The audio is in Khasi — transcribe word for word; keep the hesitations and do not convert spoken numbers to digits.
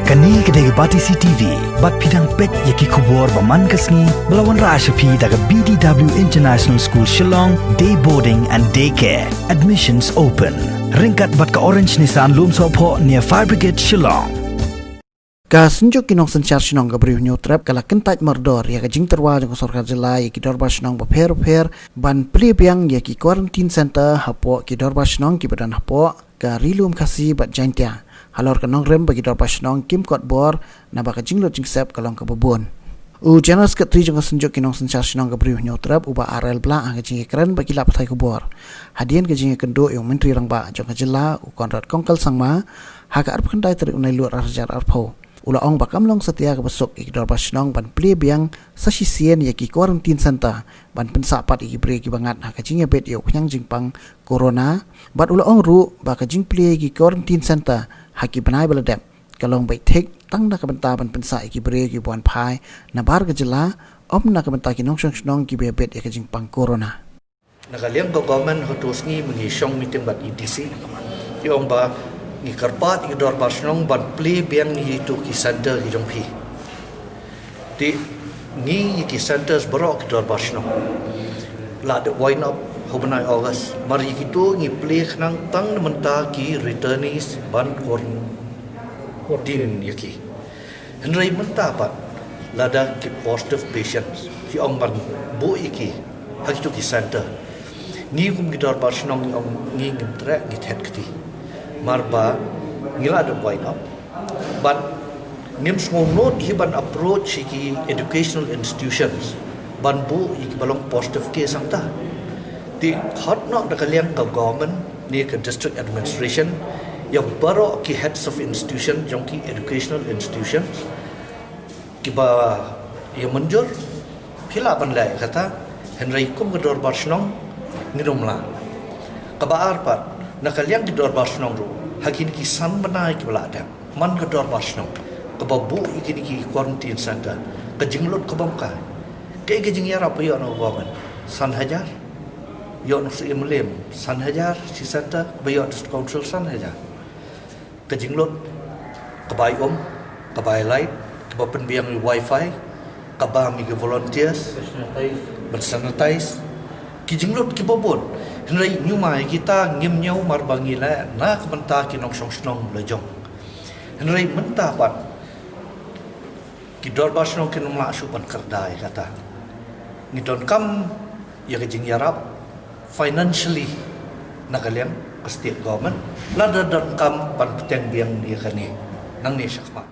Kane ka dei ka Batesi T V, bad phi dang peit ïa ki khubor ba man ka sngi, ba la wanrah sha phi da ka B D W International School Shillong, Day Boarding and Day Care. Admissions open. Ryngkat bad ka Orange Nissan Lumsohphoh near Fire Brigade Shillong. Ka Synjuk ki Nongsynshar Shnong ka Bri u Hynñiewtrep ka la kyntait mardor ïa ka jingtyrwa jong ka Sorkar Jylla ïa ki Dorbar Shnong bapher bapher ban plie biang ïa ki quarantine center hapoh ki Dorbar Shnong kiba don hapoh ka Ri Lum Khasi bad Jaintia, halor ka nongrim ba ki Dorbar Shnong kim kot bor, naba ka jinglut jingsep ka long kaba bun. U General Secretary jong ka Synjuk ki Nongsynshar Shnong ka Bri u Hynñiewtrep, u Bah R L Blah, ha ka jingïakren bad ki lad pathai khubor, hadien ka jingïakynduh ïa u Myntri Rangbah jong ka Jylla, u Conrad Kongkal Sangma, ha ka arphew khyndai tarik u Nailut ar hajar arphew, u la ong ba kam long satia kaba suk ïa ki Dorbar Shnong ban plie biang sa shisien ïa ki quarantine center ban pynsah pat ïa ki briew kiba ngat ha ka jingïabit ïa u khñiang jingpang Corona. Bad u la ong ruh ba ka jingplie ïa ki quarantine center ha ki bnai ba la dep ka long beit thik tang na ka bynta ban pynsah ïa ki briew kiba wan phai nabar ka jylla, ym na ka bynta ki nongshong shnong kiba ïabit ïa ka jingpang Corona. Na ka liang ka government, hato sngi mynta ngi shong meeting bad E D C, ki ong ba ngi kyrpad ïa ki Dorbar Shnong ban plie biang ïa kito ki center ki jong phi. Te ngi ïa ki centers baroh ki Dorbar Shnong la dep wind up ha u bnai August. Mar ïa kito ngi plie khnang tang na mynta ki returnees ban quarantine ïa ki. Hynrei mynta pat, lada ki positive patients, ki ong ban buh ïa ki ha kito ki center, ngi kum ki Dorbar Shnong ngi ong ngi ngim treh, ngi thet kti. Mar ba ngi la dep wind up. Bad ngim sngew nud hi ban approach ïa ki educational institutions ban buh ïa kiba long positive case hangta. Te khot noh da ka liang ka government ne ka district administration ïa baroh ki heads of institution jong ki educational institutions kiba ïa mynjur, phi lah ban leh kata, hynrei kum ka Dorbar Shnong ngin ym lah. Kaba ar pat, na ka liang ki Dorbar Shnong ruh, ha kine ki san bnai kiba la dep, man ka Dorbar Shnong kaba buh ïa kine ki quarantine center, ka jinglut ka bym kai. Kaei ka jingïarap ba ïoh na ka government? San hajar. Ïoh na ka Syiem Mylliem san hajar shi center, ba ïoh District Council san hajar. Ka jinglut, ka bai um, ka bai light, kaba pynbiang ïa u wifi, ka bam ïa ki volunteers ban sanitize. Ki jinglut kiba bun. Hynrei ñiuma ïa kita ngim ñiew, mar ba ngi leh na ka bynta ki nongshong shnong la jong. Hynrei mynta pat ki Dorbar Shnong kin ym lah shuh ban kyrda ïa kata. Ngi donkam ïa ka jingïarap financially na ka liang ka state government, lada donkam ban bteng biang ïa kane nangne shakhmat.